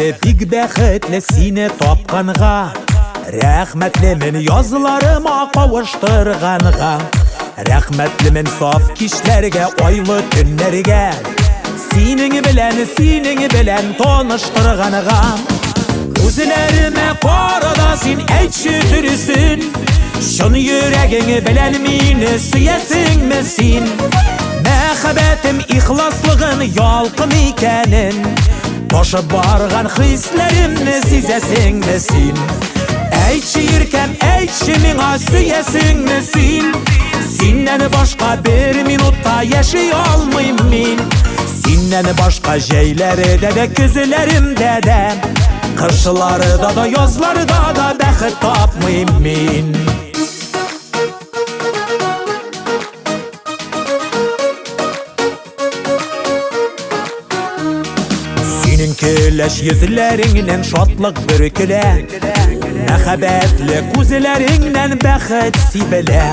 Бәхетле, бик бәхетле сине тапканга. Рәхмәтлемен язларыма кавыштырганга. Рәхмәтлемен саф кичләргә, айлы төннәргә. Синең белән, синең белән таныштырганга. Күзләремә кара да син әйтче дөресен. Чын йөрәгең белән мине сөясеңме син? Мәхәббәтем ихласлыгын ялкын икәнен, ташып барган хисләремне сизәсеңме син? Әйтче, иркәм, әйтче миңа, сөясеңме син? Синнән башка бер минутта яши алмыйм мин. Синнән башка җәйләре дә дә көзләремдә дә, кышларда да язларда да бәхет тапмыйм мин. Синең көләч йөзләреңнән шатлык бөркелә, мәхәббәтле күзләреңнән бәхет сибелә.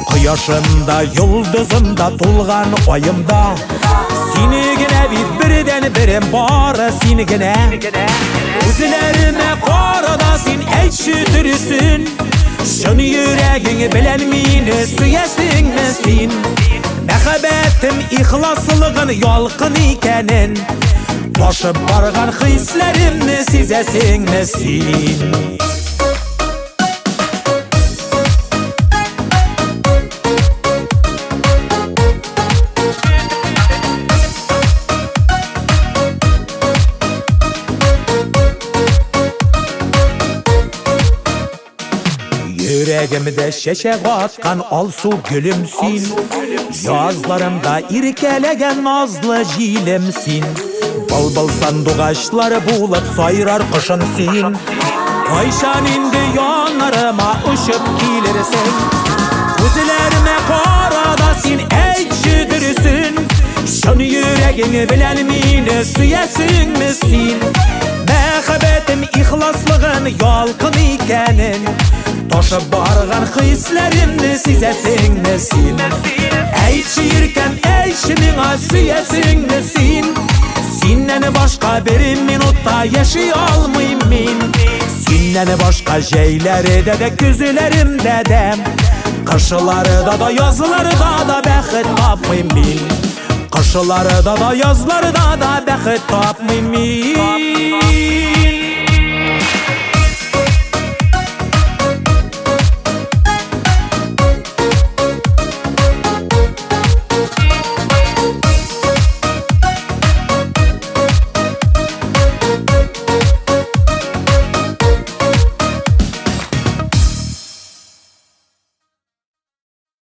Кояшымда, йолдызымда, тулган аемда, сине генә бит бердән берем, бары син генә. Күзләремә кара да син әйтче дөресен, чын йөрәгең белән мине сөясеңме син? Мәхәббәтем ихласлыгын ялкын икәнен, ташып барган хисләремне сизәсеңме син? Йөрәгемдә чәчәк аткан алсу гөлем син, Язларымда иркәләгән назлы җилем син. Былбыл сандугачлары булып сайрар кошым син. Кайчан инде яннарыма очып килерсең? Күзләремә кара да син әйтче дөресен, Чын йөрәгең белән мине сөясеңме син? Мәхәббәтем ихласлыгын ялкын икәнен, ташып барган хисләремне сизәсеңме син? Әйтче, иркәм, әйтче миңа, сөясеңме син? Синнән башка бер минутта яши алмыйм мин. Синнән башка җәйләре дә дә көзләремдә дә, кышларда да язларда да бәхет тапмыйм мин. Кышларда да язларда да бәхет тапмыйм мин.